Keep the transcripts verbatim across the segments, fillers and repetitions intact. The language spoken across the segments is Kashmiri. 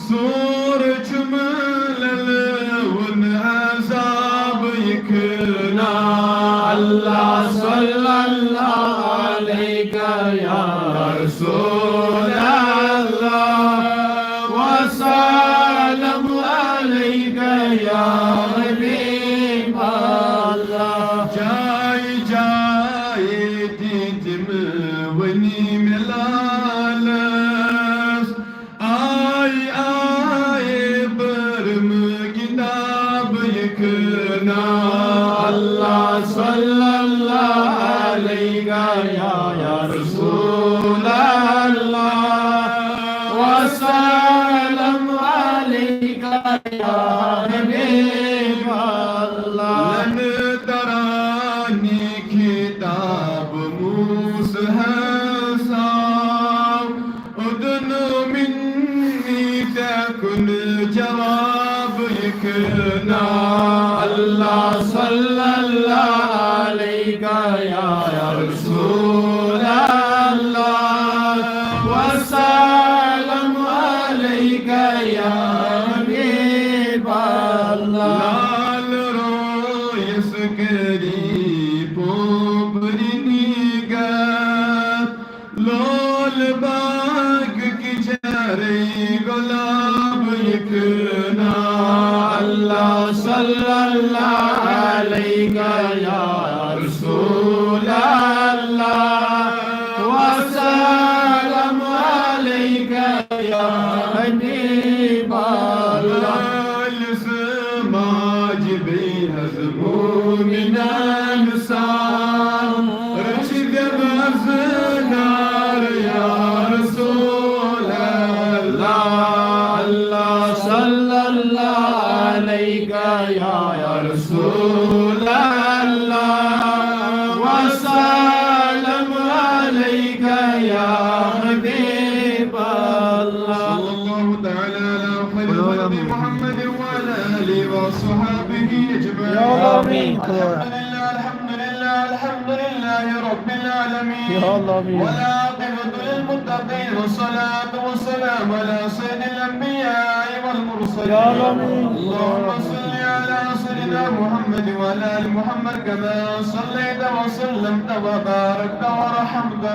سور چھُم لَلوُن عذاب یہِ کھنا۔ اللہ صلی اللہ علیک یا رسول اللہ، وسلم علیک یا حبیب اللہ۔ جایہِ جایہِ دِتِم وٕنی مےٚ لالَس، آیہِ آیہِ بٔرم کِتاب یہِ کھنا۔ اللہ صلی اللہ علیک یا رسول اللہ، وسلم علیک یا حبیب اللہ۔ لن ترانی خطاب موسیٰ حساب، ادن منی تکن جواب یہِ کھنا۔ اللہ صلی اللہ علیک یا رسول اللہ، وسلم علیک یا حبیب اللہ۔ لال رویس کری پوپرنی گت، لول باغ کی چرئی گلاب یہِ کھنا۔ اللہ صلی اللہ علیک یا رسول اللہ، وسلم علیک یا حبیب اللہ۔ لال سماج بے حض مومنان سان رچھ دماز نار یا رسول اللہ۔ اللہ صلی اللہ علیک یا رسول اللہ، وسلم علیک یا حبیب اللہ۔ صلی اللہ تعالی علی خیر خلق محمد وعلى آله وصحبه أجمعين۔ یا آمین۔ الحمد لله، الحمد لله، الحمد لله رب العالمين۔ یا آمین۔ والعاقبة للمتقين، والصلاة والسلام على سيد الأنبياء والمرسلين۔ یا آمین۔ اللهم صل على سيدنا محمد وعلى آل محمد كما صليت وسلمت وباركت ورحمت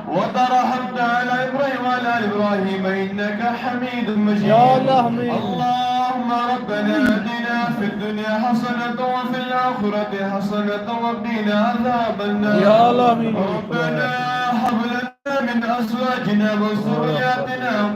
وترحمت على إبراهيم وعلى آل إبراهيم إنك حميد مجيد۔ یا اللہ، آمین۔ اللهم ربنا آتنا في الدنيا حسنة وفي الآخرة حسنة وقنا عذاب النار۔ یا اللہ، آمین۔ ربنا هب لنا من أزواجنا وذرياتنا